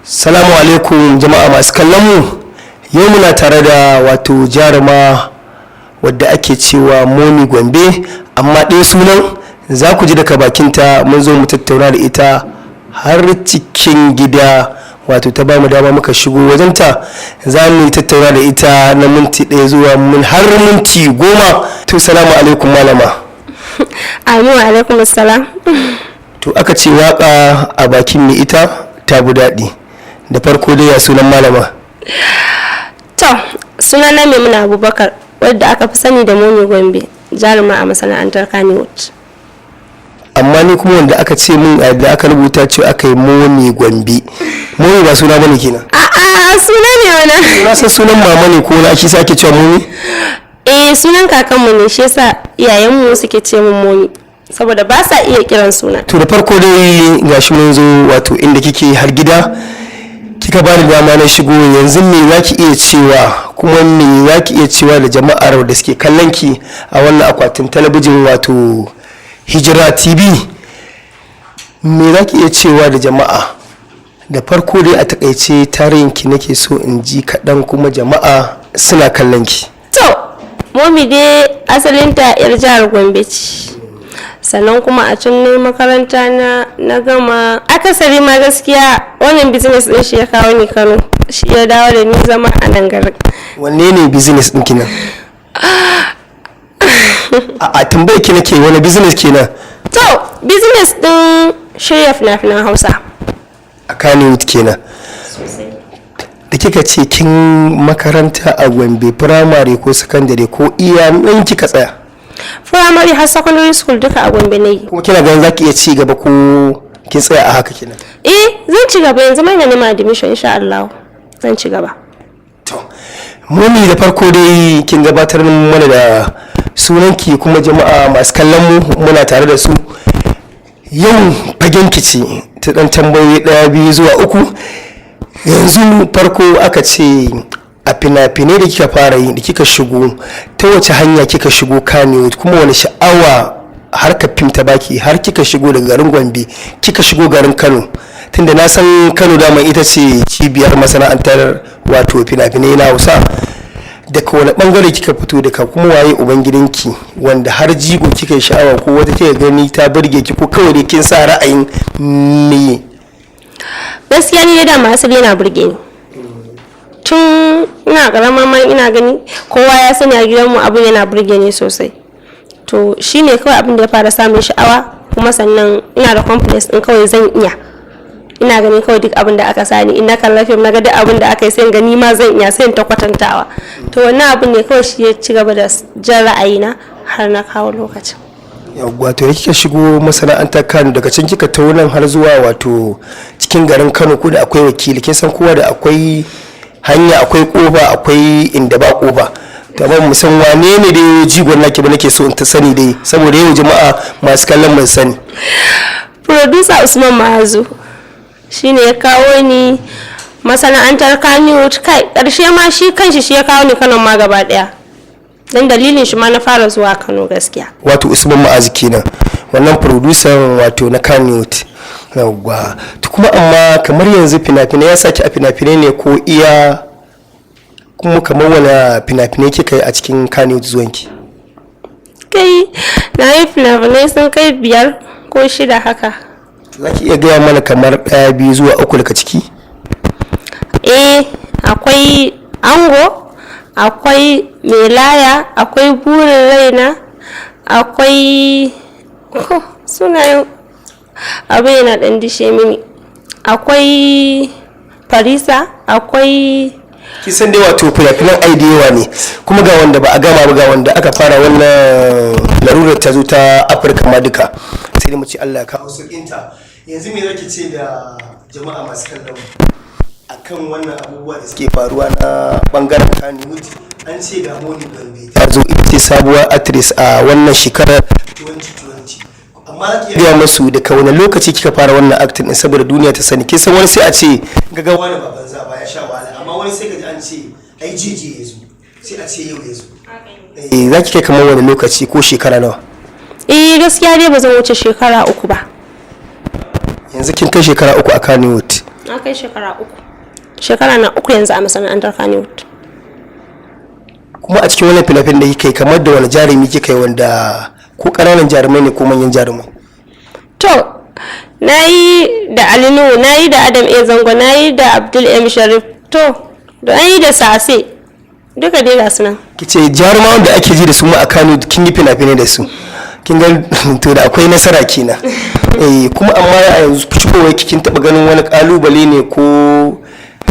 Salamu alaikum jama'a masu kallon mu. Yau muna tare da wato jaruma wadda ake cewa Momi Gombe, amma ɗaya sunan za ku ji daga bakinta. Mun zo mu tattauna da ita har cikin gida, wato ta bamu dama muka shigo wajenta. Za mu yi tattauna da ita na minti 1 zuwa mun har minti 10. To, salamu alaikum, malama. Amin, wa alaikum assalam. To, aka ce waka a bakin mai ita ta bu daɗi. Da farko dai, ya sunan malama? To, sunana Maimuna Abubakar, wadda aka fi sani da Momi Gombe, jaruma a masana'antar Kannywood. Amma ni kuma wanda aka ce mun da aka rubuta ce aka yi Momi Gombe. Momi ba suna bane kenan? A'a, suna ne wannan. Na san sunan mama ne ko na shi sake cewa Momi. Eh, sunan kakanmu ne, shi yasa iyayenmu suke ce mun Momi, saboda ba sa iya kiran suna. To, da farko dai gashi mun zo wato inda kike har gida, kika bani dama na shigo. Yanzu me za ki iya cewa, kuma me za ki iya cewa da jama'ar da suke kallon ki a wannan akwatin talabijin, wato Hijira TV? Me za ki iya cewa da jama'a? Da farko dai, a takaice tarihinki nake so in ji kaɗan, kuma jama'a suna kallon ki. To, Momi dai asalinta 'yar jihar Gombe ce. Sannan kuma a can ne makaranta na gama. Akasari ma gaskiya wannan business din shi ya kawo ni Kano. Shi ya dawo da ni zama a nan garin. Wanne ne business ɗin kenan? A tambayar ki nake, wani business kenan? To, business din shirya fina-finan Hausa. A Kannywood kenan. Da kika ce kin makaranta a Gombe, firamare ko sakandare ko iya nan kika tsaya? Primary har secondary school duka a Gombe na yi. Kuma kina ganin zaki iya ci gaba ko kin tsaya a haka kenan? Eh, zan ci gaba. Yanzu mai na neman admission, insha Allah zan ci gaba. To, Momi, da farko dai kin gabatar mana da sunanki, kuma jama'a masu kallon mu muna tare da su yau. Fagen ki ce ta dan tambayoyi ɗaya, biyu zuwa uku. Yanzu farko, aka ce a fina-finai da kika fara yi, da kika shigo, ta wace hanya kika shigo Kannywood, kuma wani sha'awa harkar fim ta baki har kika shigo daga garin Gombe kika shigo garin Kano? Tunda na san Kano dama ita ce cibiyar masana'antar wato fina-finai na Hausa. Daga wani bangare kika fito, daga kuma waye ubangidanki wanda har jigo kika yi sha'awa, ko wata kika gani ta burge ki, ko kawai dai kin sa ra'ayin me? Gaskiya ni dai dama asali yana burge ni tun ina karama ma. Ina gani kowa ya sani a gidanmu abin yana burge ni sosai. To, shine kawai abin da ya fara samun sha'awa. Kuma sannan ina da confidence din kawai zan iya. Ina ganin kawai duk abin da aka sani, in na kalla fim na ga duk abin da aka yi, sai in gani ma zan iya, sai in ta kwatantawa. To, wannan abin ne kawai shi ya ci gaba da jan ra'ayina har na kawo lokacin. Yawwa, to da kika shigo masana'antar Kano, daga can kika taho nan har zuwa wato cikin garin Kano, ko da akwai wakili? Kin san kowa da akwai hanya, akwai kofa, akwai inda ba kofa. To, amma mu san wane ne dai jigon naki ba, nake so in ta sani dai, saboda yau jama'a masu kallon mun sani. Producer Usman Ma'azu shine ya kawo ni masana'antar Kannywood. Kai karshe ma shi kanshi shi ya kawo ni Kano ma gaba daya, don dalilin shi ma na fara zuwa Kano gaskiya. Wato Usman Ma'azu kenan, wannan producer wato na Kannywood. Yawwa, to kuma amma kamar yanzu fina-finai ya saki a fina-finai ne ko iya, kuma kamar wani fina-finai kika yi a cikin Kannywood zuwanki? Kai, na yi fina-finai sun kai biyar ko shida haka. Za ki iya gaya mana kamar ɗaya, biyu zuwa uku daga ciki? Eh, akwai Ango, akwai Melaya, akwai Burin Raina, akwai, oh, sunayen abin yana ɗan dishe mini, akwai Farisa, akwai Kisan dai wato fina-finan ai da yawa ne, kuma ga wanda ba a gama ba, ga wanda aka fara. Wannan larurar ta zo ta Afirka ma duka, sai dai mu ce Allah ya kawo sauƙinta. Yanzu me zaki ce da jama'a masu kallon mu akan wannan abubuwa da suke faruwa na bangaren Kannywood? An ce ga Momi Gombe ta zo, ita ce sabuwar actress a wannan shekarar 2020, amma za ki gaya masu daga wani lokaci kika fara wannan acting din, saboda duniya ta sani. Kin san wani sai a ce ga wani ba banza ba, ya sha wahala, amma wani sai ka ji an ce ai jiji ya zo, sai a ce yau ya zo. Eh, za ki kai kamar wani lokaci ko shekara nawa? Eh, gaskiya dai ba zan wuce shekara 3 ba. Yanzu kin kai shekara 3 a Kannywood? Na kai shekara 3. Shekara na 3 yanzu a masana'antar Kannywood. Kuma a cikin wannan fina-finan da kika yi, kamar da wani jarumi kika yi, wanda ko ƙananan jarumai ne ko manyan jarumai? To, na yi da Ali Nuhu, na yi da Adam A. Zango, na yi da Abdul M. Sharif, to, da an yi da Sase. Duka dai ga su nan. Kice jarumawan da ake ji da su ma a Kano kin yi fina-finai da su. Kin ga, to da akwai nasara kenan. Eh, kuma amma a yanzu shigowar ki, kin taba ganin wani kalubale ne, ko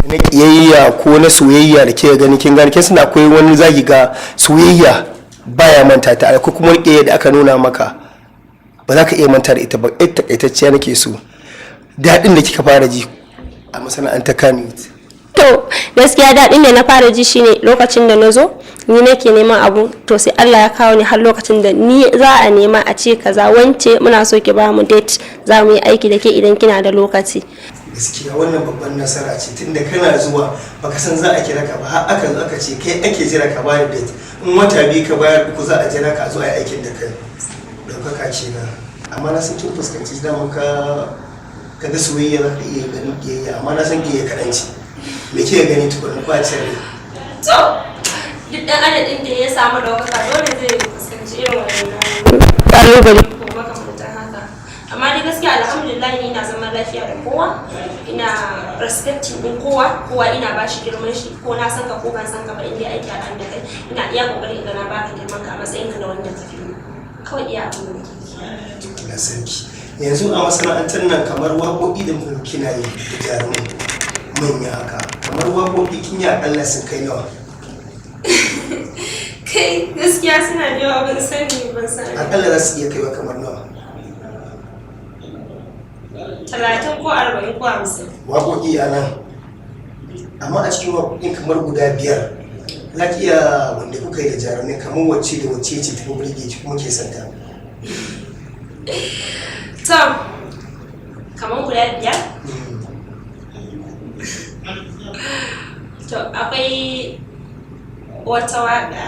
na kiyayya ko na soyayya, da kika gani, kin gani, kin san akwai wani zaki ga soyayya baya manta ta, akwai kuma kiyayya da aka nuna maka ba za ka iya manta da ita ba? Ita takaitacciya nake so, daɗin da kika fara ji a masana'antar Kano. To, gaskiya daɗin da na fara ji shine lokacin da na zo ni nake neman abu, to sai Allah ya kawo ni har lokacin da ni za a nema a ce kaza, wance muna so ki ba mu date, za mu yi aiki da ke idan kina da lokaci. Gaskiya wannan babban nasara ce, tunda kana zuwa baka san za a kira ka ba, har aka zo aka ce kai ake jira ka bayar date. In wata 2 ka bayar, 3, za a jira ka a zo a yi aikin da kai. Ɗaukaka ce na. Amma na san kin fuskanci daman ka ga soyayya, za ka iya ganin ƙiyayya, amma na san ƙiyayya kaɗan ce. Me kika gani tukunna, ɓacin rai? To, duk ɗan adadin da ya samu ɗaukaka dole zai fuskanci irin wannan ƙalubale ko makamantan haka. Amma dai gaskiya alhamdulillah, ni ina zaman lafiya da kowa, ina respecting din kowa, kowa ina ba shi girman shi, ko na san ka ko ban san ka ba, in dai aiki a da kai, ina iya kokari in ga na baka girman ka a matsayin ka na wanda ka fi ni. Kawai iya abin da nake yi. Allah sarki. Yanzu a masana'antar nan, kamar waƙoƙi da muka kina yi da jarumai manya haka, kamar waƙoƙi kin yi aƙalla sun kai nawa? Kai, gaskiya suna da yawa, ban sani, ban sani. Aƙalla za su iya kaiwa kamar nawa? 30 ko 40 ko 50. Waƙoƙi a nan, amma a cikin waƙoƙin kamar guda 5 za ki iya wanda kuka yi da jarumai, kamar wacce da wacce ce tafi burge ki kuma ke santa? To, kamar guda 5. To, akwai wata waƙa,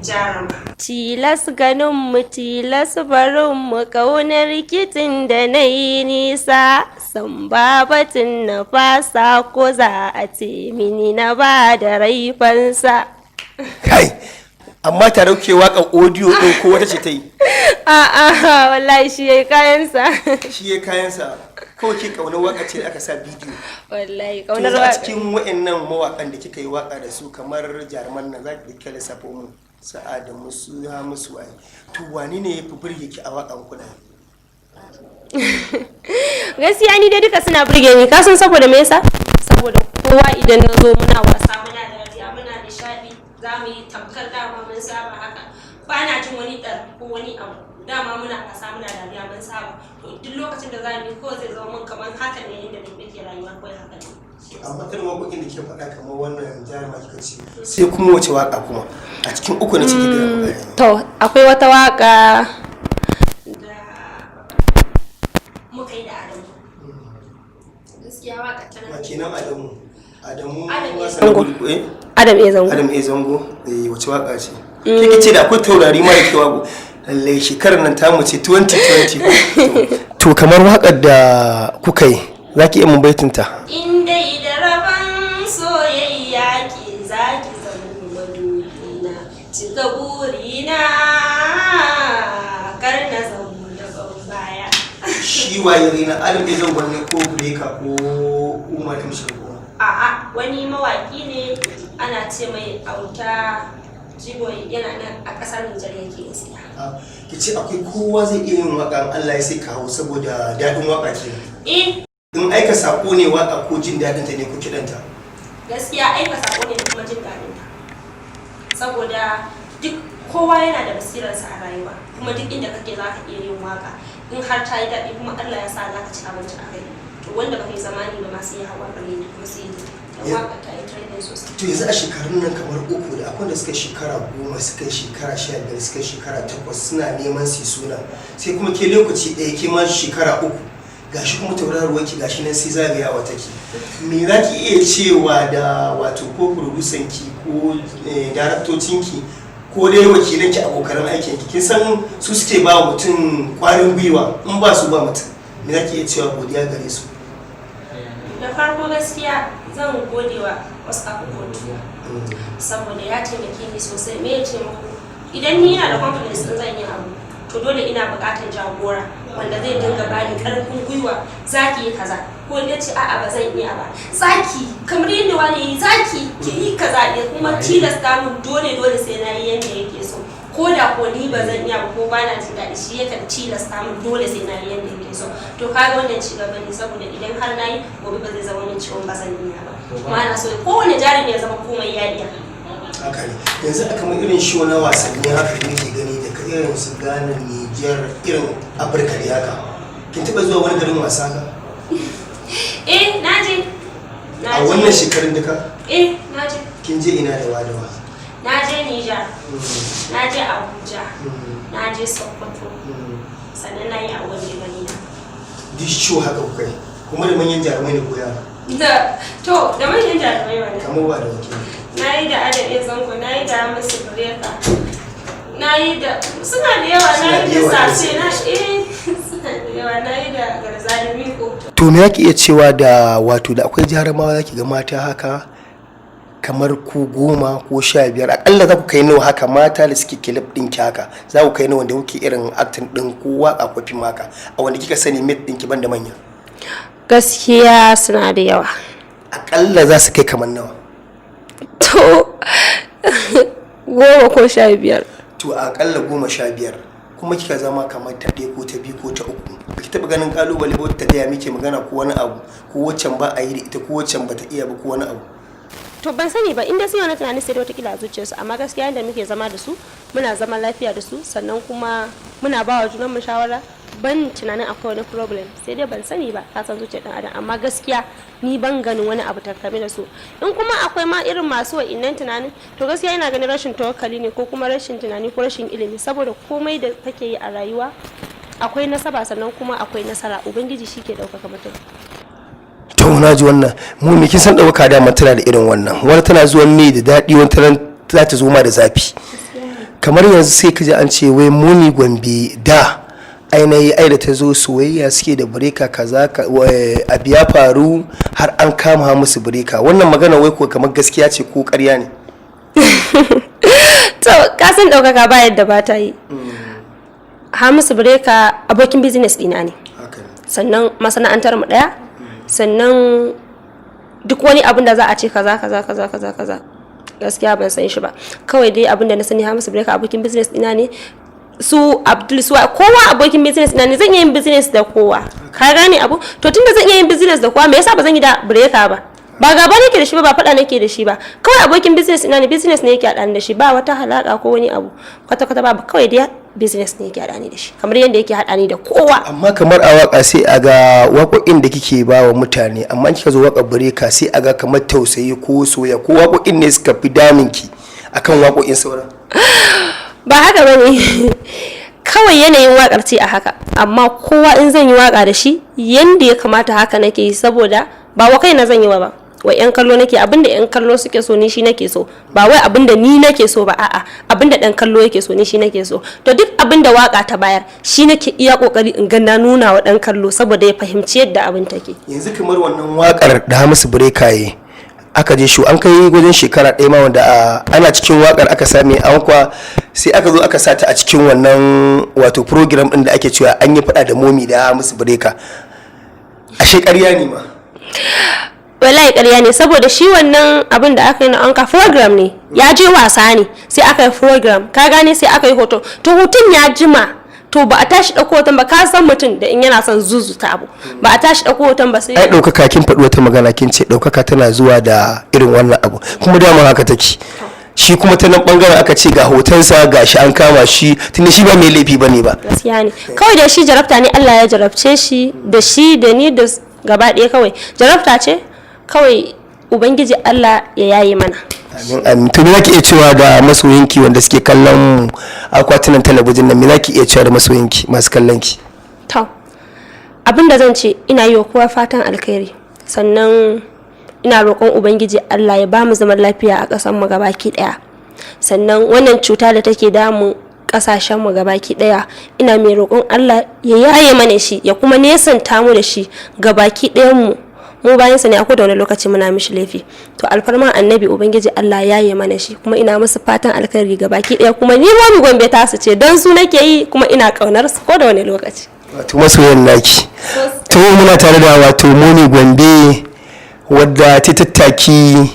Jaruma. Tilas ganin mu, tilas barin mu, ƙaunar rikicin da na yi nisa, san babatin na fasa, ko za a ce mini na ba da raifansa. Kai, amma tare kuke waƙar audio ɗin ko wata ce ta yi? A'a, wallahi shi yayi kayansa. Shi ya kayansa. Kawai ke ƙaunar waƙa ce da aka sa bidiyo. Wallahi To, ƙaunar yanzu a waƙa. cikin wa'annan mawaƙan da kika yi waƙa da su, kamar jaruman nan, za ki ɗauki lissafo mu sa'a da musu ya musu ai, to wani ne ya fi burge ki a waƙan kuna? Gaskiya ni dai duka suna burge ni. Kasan saboda me yasa? Saboda kowa idan na zo muna wasa, muna dariya, muna nishadi, za mu yi tamkar dama mun saba haka. Ba na jin wani ɗar ko wani abu. Dama muna wasa, muna dariya, mun saba. To, duk lokacin da za mu yi, kawai zai zama mun kamar haka ne inda nake rayuwa, kawai haka ne. Amma irin waƙoƙin da kika faɗa, kamar wannan Jaruma kika ce, sai kuma wace waƙa kuma a cikin uku na ciki da? To, akwai wata waka da muka yi da Adamu. Gaskiya waka tana Wa kenan? Adamu, Adamu Adam A. Hassan Zango. Gudu, eh? Adam A. Zango. Adam A. Zango, eh. Wace waka ce ke ce da akwai taurari ma da ke wako? Lallai shekarar nan tamu ce, 2020. To, kamar wakar da kuka yi, za ki iya mun baitinta? In dai da rabon soyayya ke zaki zama madubina, cika burina, kar na zama da baya. Shi waye rina? Adam A. Zango ne ko Breka ko Umar M. Sharif? A'a, wani mawaki ne, ana ce mai Auta Jiboyi, yana nan a kasar Nijar yake gaskiya. Ki ce akwai kowa zai iya yin waka in Allah ya sai kawo, saboda daɗin waka ke Eh. in aika sako ne waka, ko jin daɗin ta ne ko kiɗanta? Gaskiya aika sako ne da kuma jin daɗin ta, saboda duk kowa yana da basirarsa a rayuwa, kuma duk inda kake za ka iya yin waka in har ta yi daɗi kuma Allah ya sa za ka ci abinci a kai. To, wanda baka yi zamani ba masu yi hawa gare ni kuma su yi da waka ta yi trending sosai. To, yanzu a shekarun nan kamar 3 da akwai da suka yi shekara 10, suka yi shekara 15, suka yi shekara 8 suna neman su yi suna, sai kuma ke lokaci ɗaya ke ma shekara 3, gashi kuma tauraruwar ki gashi nan sai zagayawa take. Me za ki iya cewa da wato ko producer ki ko daraktocin ki ko dai wakilan ki, abokan aikin ki? Kin san su suke ba wa mutum kwarin gwiwa, in ba su ba mutum. Me za ki iya cewa godiya gare su? Da farko gaskiya zan gode wa Oscar Kotu saboda ya taimake ni sosai. Me ya taimako? Idan ni ina da confidence din zan yi abu, to dole ina buƙatar jagora wanda zai dinga bani ƙarfin gwiwa, zaki yi kaza, ko in ce a'a, ba zan iya ba, zaki kamar yadda wani yi, zaki ki yi kaza, ya kuma tilasta mun dole dole sai na yi yadda yake so, ko da ko ni ba zan iya ba ko ba na jin daɗi, shi yakan tilasta mun dole sai na yi yadda yake so. To kaga wannan ci gaba ne, saboda idan har na yi, gobe ba zai zama min ciwon ba zan iya ba. Kuma ana so kowane jarumi ya zama komai ya iya. Haka ne. Yanzu a kamar irin show na wasanni haka da muke gani da irin su Ghana, Niger, irin Afirka da haka, kin taɓa zuwa wani garin wasa haka? Eh, na je. Na A je. wannan shekarun duka? Eh, na je. Kin je ina da wadawa? Na je Niger, na je Abuja, na je Sokoto, sannan na yi a wani gani na. Duk show haka kuka yi kuma da manyan jarumai ne ko yara? Da to, da manyan jarumai wannan. Kamar wa da wakili? Na yi da Adam A Zango, na yi da Hamisu Breaker, na yi da suna da yawa, na yi da Suna da yawa. Sase na, eh, suna da yawa, na yi da Garzali Miko. To me zaki iya cewa da wato da akwai jarumawa, zaki ga mata haka kamar ku 10 ko 15 akalla, za ku kai nawa haka mata da suke clip ɗinki haka? Za ku kai nawa wanda kuke irin acting ɗin ko waka ko fim haka, a wanda kika sani mate ɗinki banda manya? Gaskiya suna da yawa. Akalla za su kai kamar nawa? To, 10 ko 15. To, akalla 15, kuma kika zama kamar ta ɗaya ko ta biyu ko ta uku, baki taɓa ganin kalubale ba ta gaya miki magana ko wani abu, ko waccan ba a yi da ita, ko waccan ba ta iya ba, ko wani abu? To, ban sani ba, inda sun yi wani tunani sai dai watakila a zuciyarsu. Amma gaskiya yadda muke zama da su, muna zaman lafiya da su, sannan kuma muna ba wa junanmu shawara. Ban tunanin akwai wani problem, sai dai ban sani ba, ka san zuciyar dan adam. Amma gaskiya ni ban ganin wani abu tattare da su. In kuma akwai ma irin masu wa'innan tunanin, to gaskiya ina ganin rashin tawakkali ne, ko kuma rashin tunani, ko rashin ilimi, saboda komai da kake yi a rayuwa akwai nasaba, sannan kuma akwai nasara. Ubangiji shi ke ɗaukaka mutum. To, na ji wannan. Mu me kin san ɗauka dama tana da irin wannan, wani tana zuwa ne da daɗi, wani tana za ta zo ma da zafi. Kamar yanzu sai ka ji an ce wai Muni Gombe da ainihi ai da ta zo soyayya suke da Breaker kaza abu ya faru har an kama musu Breaker. Wannan magana wai ko kamar gaskiya ce ko ƙarya ne? To, kasan ɗaukaka ba yadda ba ta yi. Hamisu Breaker abokin business ɗina ne, sannan masana'antar mu ɗaya, sannan duk wani abin da za a ce kaza kaza kaza kaza kaza, gaskiya ban san shi ba. Kawai dai abin da na sani, Hamisu Breaker abokin business ɗina ne, su Abdul, su kowa abokin business ɗina ne. Zan iya yin business da kowa, ka gane abu? To, tunda zan iya yin business da kowa, me yasa ba zan yi da Breaker ba? Ba gaba nake da shi ba, ba faɗa nake da shi ba. Kawai abokin business ina ne, business ne yake haɗa ni da shi. Ba wata halaka ko wani abu, kwata kwata babu. Kawai dai business ne yake haɗa ni da shi, kamar yadda yake haɗa ni da kowa. Amma kamar a waka sai a ga waƙoƙin da kike ba wa mutane, amma in kika zo waƙar Breaker sai a ga kamar tausayi ko soya, ko waƙoƙin ne suka fi daminki akan waƙoƙin sauran? Ba haka bane, kawai yanayin wakar ce a haka. Amma kowa in zan yi waka da shi yanda ya kamata, haka nake yi, saboda ba wa kaina zan yi wa ba, wa yan kallo nake. Abinda yan kallo suke so, ni shi nake so. Ba wai abinda ni nake so ba, a'a, abinda dan kallo yake so, ni shi nake so. To, duk abinda waka ta bayar, shi nake iya kokari in ga na nuna wa dan kallo, saboda ya fahimci yadda abin take. Yanzu kamar wannan wakar da Hamisu Breaker yi, aka je shu an kai wajen shekara 1 ma, wanda ana cikin wakar aka sami ankwa, sai aka zo aka sata a cikin wannan wato program din da ake cewa an yi fada da Momi da Hamisu Breaker, ashe ƙarya ne ma. Wallahi ƙarya ne, saboda shi wannan abin da aka yi na anka program ne, ya je wasa ne, sai aka yi program, ka gane? Sai aka yi hoto. To, hoton ya jima, to ba a tashi ɗauko hoton ba. Ka san mutum da in yana son zuzuta abu, ba a tashi ɗauko hoton ba sai Ai ɗaukaka, kin faɗi wata magana, kin ce ɗaukaka tana zuwa da irin wannan abu, kuma dama haka take. Shi kuma ta nan bangaren aka ce ga hotonsa, ga shi an kama shi, tunda shi ba mai laifi bane ba. Gaskiya ne. Kawai da shi jarabta ne, Allah ya jarabce shi da shi, da ni da gaba ɗaya. Kawai jarabta ce kawai, Ubangiji Allah ya yaye mana. Amin, amin. To, me zaki iya cewa da masoyinki wanda suke kallon akwatunan talabijin nan? Me zaki iya cewa da masoyinki masu kallon ki? To, abin da zan ce, ina yi wa kowa fatan alkhairi, sannan ina roƙon Ubangiji Allah ya bamu zaman lafiya a ƙasar mu gabaki ɗaya. Sannan wannan cuta da take damun ƙasashen mu gabaki ɗaya, ina mai roƙon Allah ya yaye mana shi, ya kuma nesanta mu da shi gabaki ɗayan mu. Mu bayan sa ne, a da wani lokaci muna mishi laifi. To, alfarman Annabi, Ubangiji Allah ya yi mana shi. Kuma ina musu fatan alkhairi ga baki daya. Kuma ni Momi Gombe tasu ce, don su nake yi, kuma ina kaunar su ko da wani lokaci. Wato masoyan naki. To, muna tare da wato Momi Gombe, wadda ta tattaki,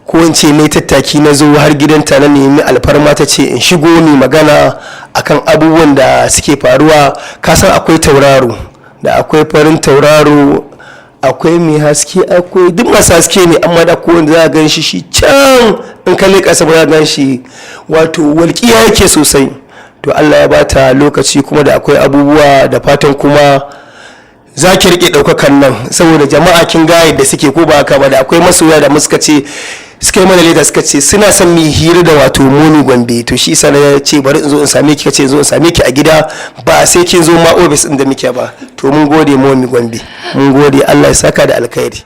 ko in ce mai tattaki, na zo har gidanta na nemi alfarma, ta ce in shigo ni magana akan abubuwan da suke faruwa. Kasan akwai tauraro, da akwai farin tauraro, akwai mai haske, akwai duk masu haske ne, amma da ko wanda za a gan shi shi can, in ka leƙa sama za a gan shi, wato walƙiya yake sosai. To, Allah ya bata lokaci, kuma da akwai abubuwa da fatan kuma za ki rike ɗaukakan nan, saboda jama'a kin ga yadda suke, ko ba haka ba? Da akwai masoya da suka ce, suka yi mana leta, suka ce suna son mu hira da wato Momi Gombe. To, shi isa na ce bari in zo in same ki, kace in zo in same ki a gida, ba sai kin zo ma ofis ɗin da muke ba. To, mun gode, Momi Gombe, mun gode, Allah ya saka da alkhairi.